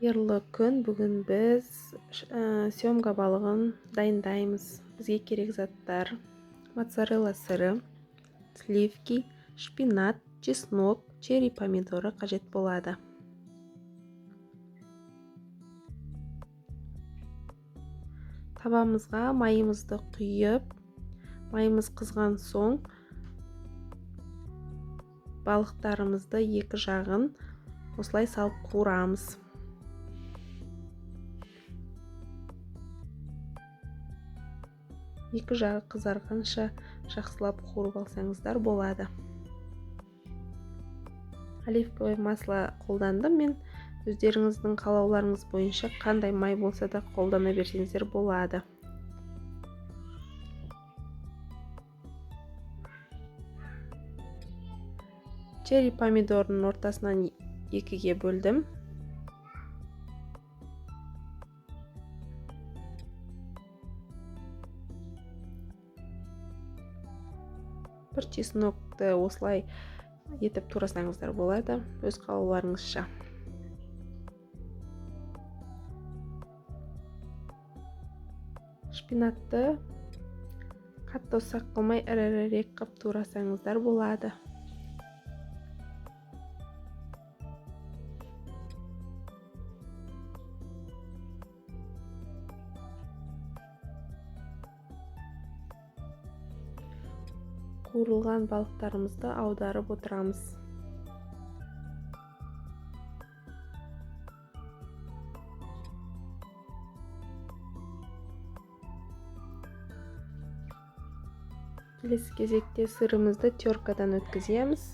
Қайырлы күн. Бүгін біз семга балығын дайындаймыз. Бізге керек заттар: моцарелла сыры, сливки, шпинат, чеснок, черри помидоры қажет болады. Табамызға майымызды құйып, майымыз қызған соң балықтарымызды екі жағын осылай салып қуырамыз. Екі жағы қызарғанша жақсылап қуырып алсаңыздар болады. Оливковое масло қолдандым мен. Өздеріңіздің қалауларыңыз бойынша қандай май болса да қолдана берсеңіздер болады. Черри помидорының ортасынан екіге бөлдім. Бір чеснокты осылай етіп турасаңыздар болады, өз қалауларыңызша. Шпинатты қатты ұсақ қылмай, ірірек қып турасаңыздар болады. Қуырылған балықтарымызды аударып отырамыз. Келесі кезекте сырымызды теркадан өткіземіз.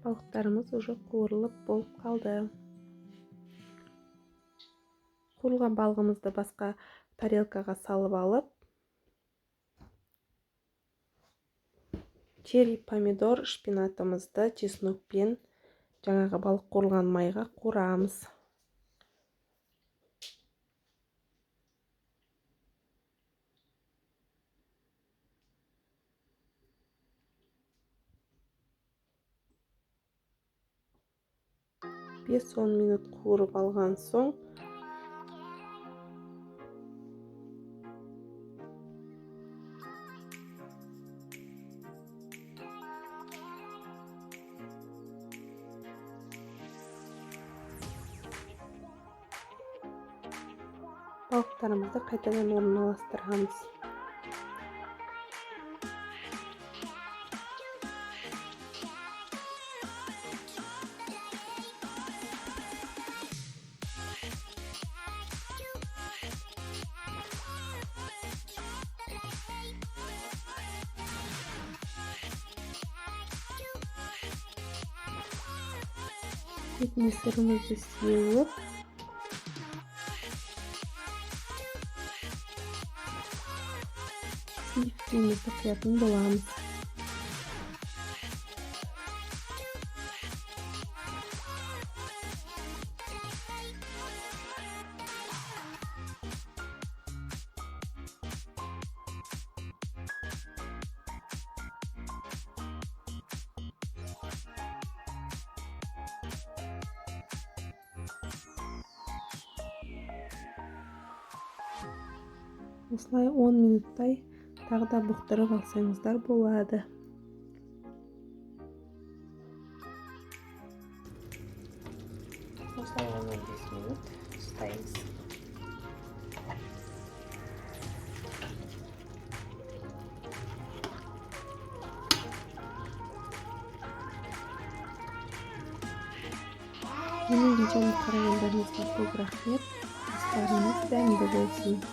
Балықтарымыз уже қуырылып болып қалды. Қуырылған балығымызды басқа тарелкаға салып алып, черри помидор, шпинатымызды чеснокпен жаңағы балық қуырылған майға қуырамыз. 5-10 минут қуырып алған соң балықтарымызды қайтадан орналастырамыз. Бетіне сырымызды сеуіп, сливкимізді құятын боламыз. Осылай 10 минуттай тағы да бұқтырып алсаңыздар болады. Осылай 10-15 минут ұстаймыз. Менің видеомды қарағандарыңызға көп рахмет. Астарыңыз дәмді болсын.